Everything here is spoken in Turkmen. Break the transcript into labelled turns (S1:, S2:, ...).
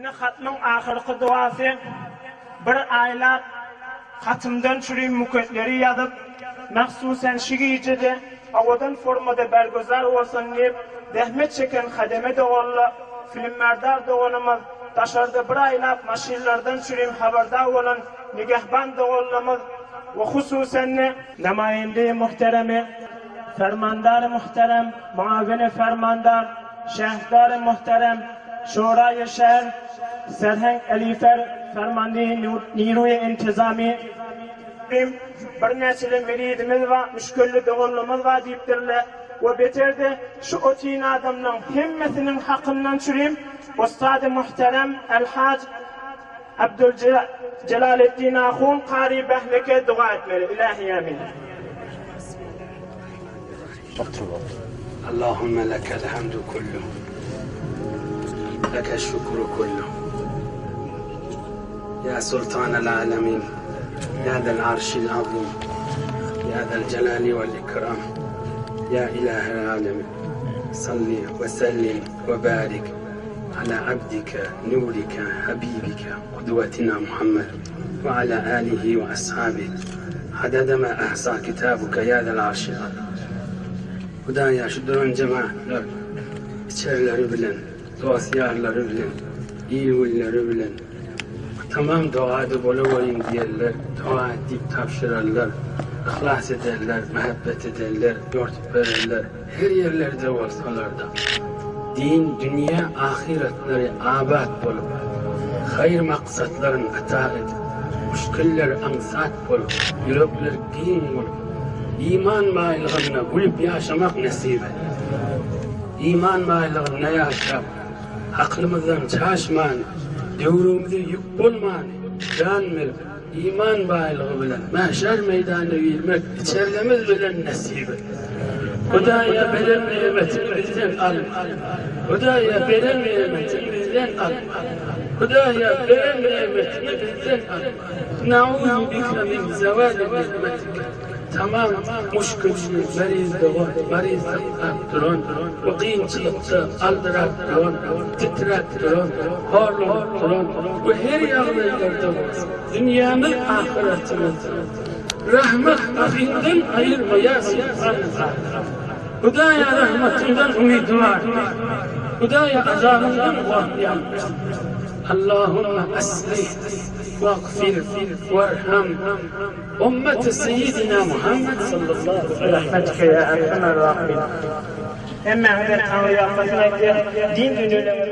S1: Indi hatmyň ahyrky duasy bir aýlap hatymdan çürim muketleri ýazyp, mahsusen şi gijede owadan formada bergüzar bolsun diýip zähmet çeken hademe doganla filmberdar doganymyz, daşarda bir aýlap maşynlardan çürim habardar bolan nigehban doganlamyz we hususen-de, Namaýende muhteremi, fermandary muhterem, muawini fermandar, şähdary muhterem, şoraýy şäher, serheng Elifer, fermandehi niruýy intizami, birnäçeli müridimiz bar, müşgilli doganlymyz bar diýipdirler we beter-de şu otyn adamlaň hemmesiniň hakyndan çürim ussady muhterem El-Haj Abdul Jelaleddin Ahun Kary Behleke doga etmeli. Ilahi amin.
S2: Allahümme lekel hamdu kullu. Lekel şükru kullu. Ya Sultanel Alemin. Ya Zel Arşil Azim. Ya Zel Celali vel İkram. Ya İlahel Alemin. Salli ve sellim ve barik ala abdike, nurike, habibike, kudvetina Muhammed ve ala alihi ve ashabihi. Adede ma ahsa kitabuke ya zel arşil azim. Hudaýa şu duran jemaatlar içerileri bilen, dost-ýarlary bilen, il-günleri bilen tamam dogada bolaweriň diýerler, doga et diýip tabşyrarlar, yhlas ederler, mähebbet ederler, ýortup bererler, her ýerlerde bolsalar-da, din, dünýä, ahyretlary abat bolup, haýyr maksatlaryn ata edip, müşkiller aňsat bolup, ýürekler giň bolup, iman baýlygynda gülüp ýaşamak nesip et. Iman baýlygynda ýaşap, aklymyzdan çaşman, döwrümize ýük bolman, jan berip, Iman baýlygy bilen mäşer meýdana girmek içerlemiz bilen nesip et. Hudaýa beren nemetini bizden alma. Hudaýa beren nemetini bizden alma. Hudaýa beren nemetini bizden alma. Nauzu bike min zewali ni'metik. Tamam muşkilli maryz dogan, maryz saklap duran we kynçylykda aldyrap duran, titräp duran, horlanyp duran we her ýagdaýlarda bolsa dünýämiz ahyretimiz rahmet ahyňdan aýyrma ýa Subhanallah. Hudaýa rahmatyňdan umydwar. Hudaýa azabyňdan gorkýan. Allahumma aslih wagfir warham. Ummeti Seýidina Muhammed sallallahu aleýhi.
S1: Rahmetike ýa erhamer rahimin. Hemmäňize Taňry ýalkasyn aýtýas. Din dünýeleriňiz.